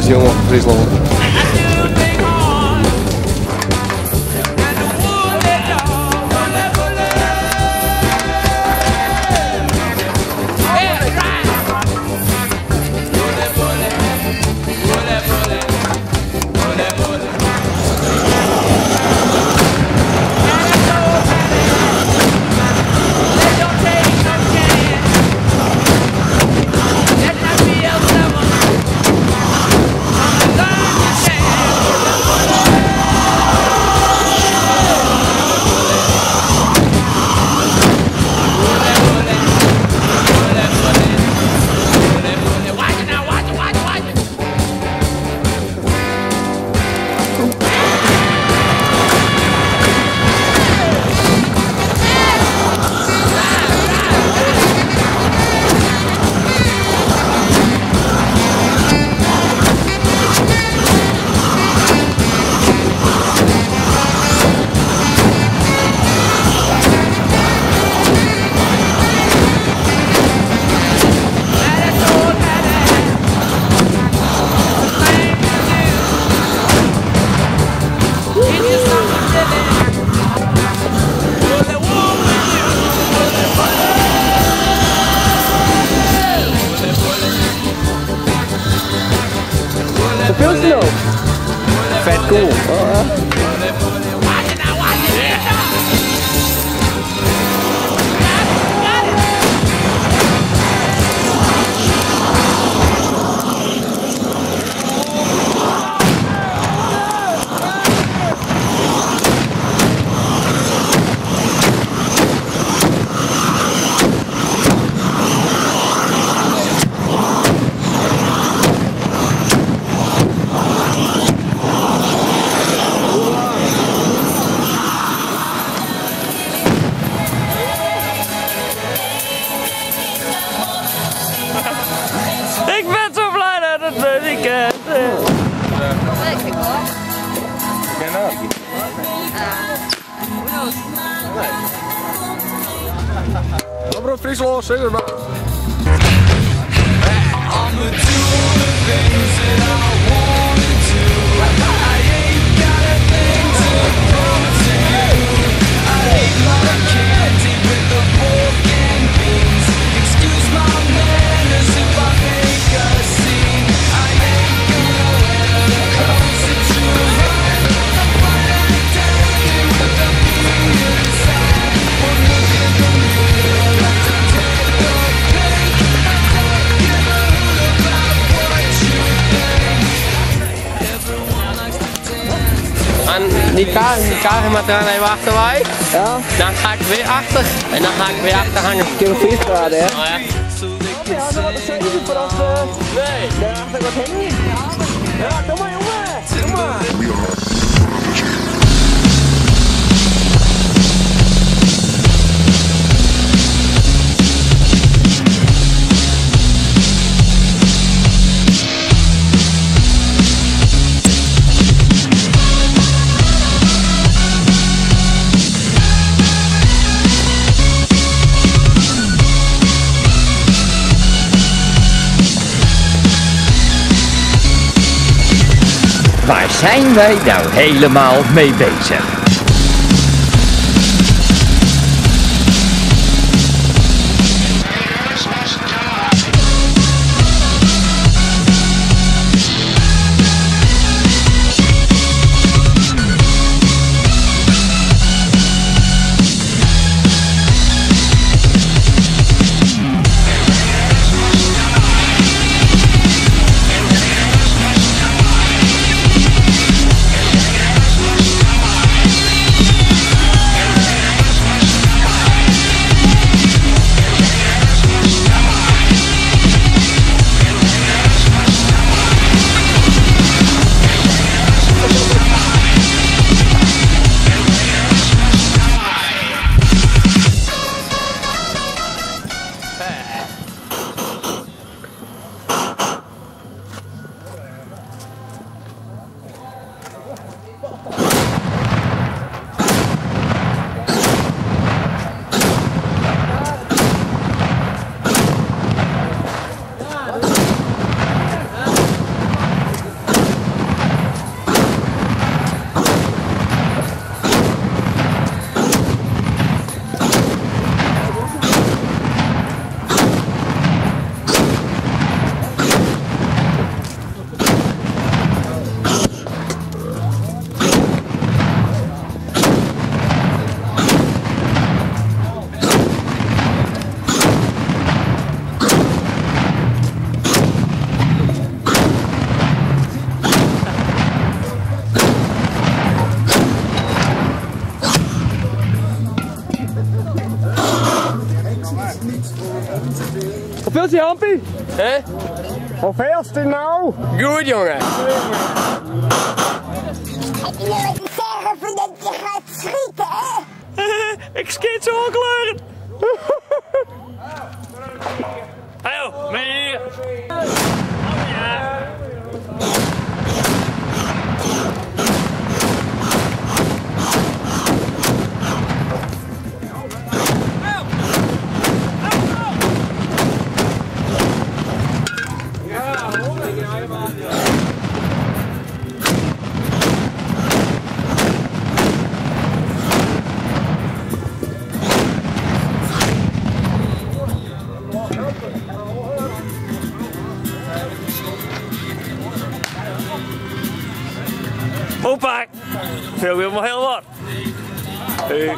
Moaiste jonge fan Fryslân. Hoe fielst je nou? Vet cool. Ik ben zo blij dat het weekend is. Lekker hoor. Ken dat? Omroep Fryslân, sis het maar. I'ma do all the things that I wanna do. I ain't got a thing to prove to you. I eat my candy with a fork and beans. Excuse my manners if I make a scene. I ain't gonna wear the clothes that you like. I'm finally dancing with the beat inside. One look in the mirror and I take the pink. I don't give a hoot about what you think. Everyone likes to dance. En die kar moet er even achterwij. Ja, Dan ga ik weer achter en dan ga ik weer achter hangen. ik heb een fietsraad, hè? Oh ja. So they Ja, can dat was even vooraf. Nee. Daarachter wat hangen. Ja, kom maar jongen. Kom maar. Waar zijn wij nou helemaal mee bezig? Hoeveel is die, Hampie? Hè? Hoeveelste nou? Goed, jongen. Heb je nou wat te zeggen voordat je gaat schieten, hè? Ik schiet zo kleuren. Hey, meneer. Oh ja. Opa, veel weer maar heel wat. Hey.